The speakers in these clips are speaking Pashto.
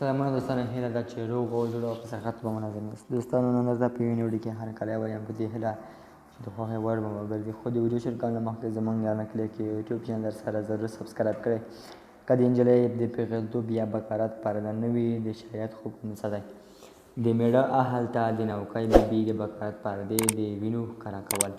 سلامونه دوستانو، هیله ده چې روغ او جوړ او په صحت به منظم یاست. دوستانو نن درته په یوې ویډیو کې هرکلی وایم، په دې هیله چې د خوښۍ وړ به وګرځي. خو د ویډیو شروع کولو مخکې زموږ یارانه کلي کې یوټیوب چینل در سره ضرور subscribe کړئ. که د نجلۍ د پېغلتوب یا بکارت پرده نه وي، د شریعت حکم څه دی؟ د مېړه اهل ته د نوکۍ بي بي د بکارت پردې د وینو ښکاره کول.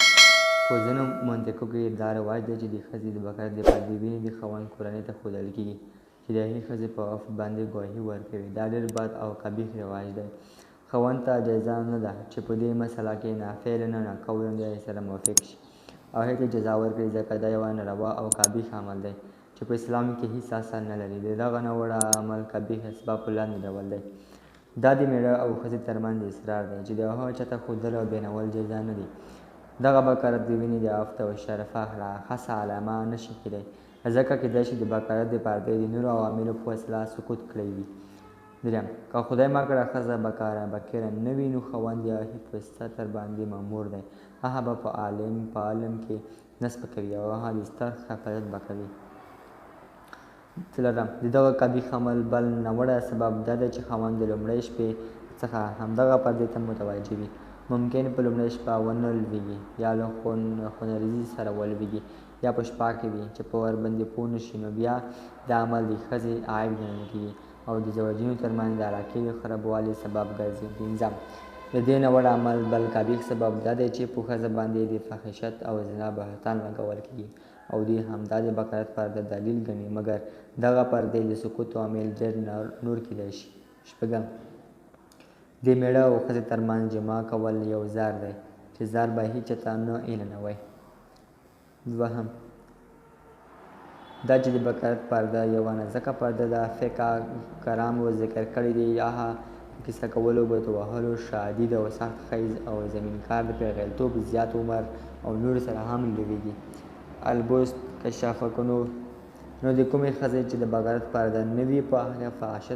په ځینو منطقو کې دا رواج دی چې د ښځې د بکارت د پردې وینې د خاوند کورنۍ ته ښودل کېږي چې د هغې ښځې په عفت باندې ګواهي ورکوي. دا ډېر بد او قبیح رواج دی. خاوند ته جایزه نه ده چې په دې مسله کې نه فعلا نه قولا د هغې سره موافق شي او هغې ته جزا ورکړي، ځکه دا یو ناروا او قبیح عمل دی چې په اسلام کې هیڅ اصل نه لري. د دغه ناوړه عمل قبیح اسباب په لاندې ډول دی. دا د مېړه او ښځې ترمنځ اصرار دی چې د هغه چاته ښودل او بیانول جایزه نه دي. دغه بکارت د وینې د عفت او شرفه خاصه علامه نه شي کېدای، ځکه کېدای شي د بکارت د پردې د نورو عواملو په وسیله سقوط کړی وي. دریم، که خدای مه کړه ښځه بکیره نه وي، نو خاوند د هغې په ستر باندې مامور دی. هغه به په عالم کې نه سپکوي او هغه د ستر حفاظت به کوي. څلورم، د دغه قبیح عمل بل ناوړه سبب دا دی چې خاوند د لومړۍ شپې څخه همدغه پردې ته متوجه وي. ممکن په لومړۍ شپه ونه لوېږي یا له خونریزي سره ولوېږي یا په شپه کې وي چې په ورباندې پوه نه شي، نو بیا دا عمل د ښځې عیب ګڼل کېږي او د زوجینو ترمنځ د علاقې د خرابوالي سبب ګرځي. پنځم، د دې ناوړه عمل بل قبیح سبب دا دی چې په ښځه باندې د فاحشت او زنا بهتان لګول کېږي او دوی همدا د بکارت پرده دلیل ګڼي، مګر دغه پردې د سقوط عوامل ډېر نور کېدای شي. شپږم، د مېړه او ښځې ترمنځ جماع کول یو ځار دی چې ځار به هیچا ته نه اعلانوي. دوهم، دا چې د بکارت پرده یوه نازکه پرده ده، فقه کرامو ذکر کړی دی. یا په کیسه کولو، ګوتو وهلو، شدید او سخت حیض او زمینکار، د پېغلتوب زیات عمر او نور سره هم لوېږي. البوست کشافه کنو، نو د کومې ښځې چې د بکارت پرده نه وي، په هغه فحاشت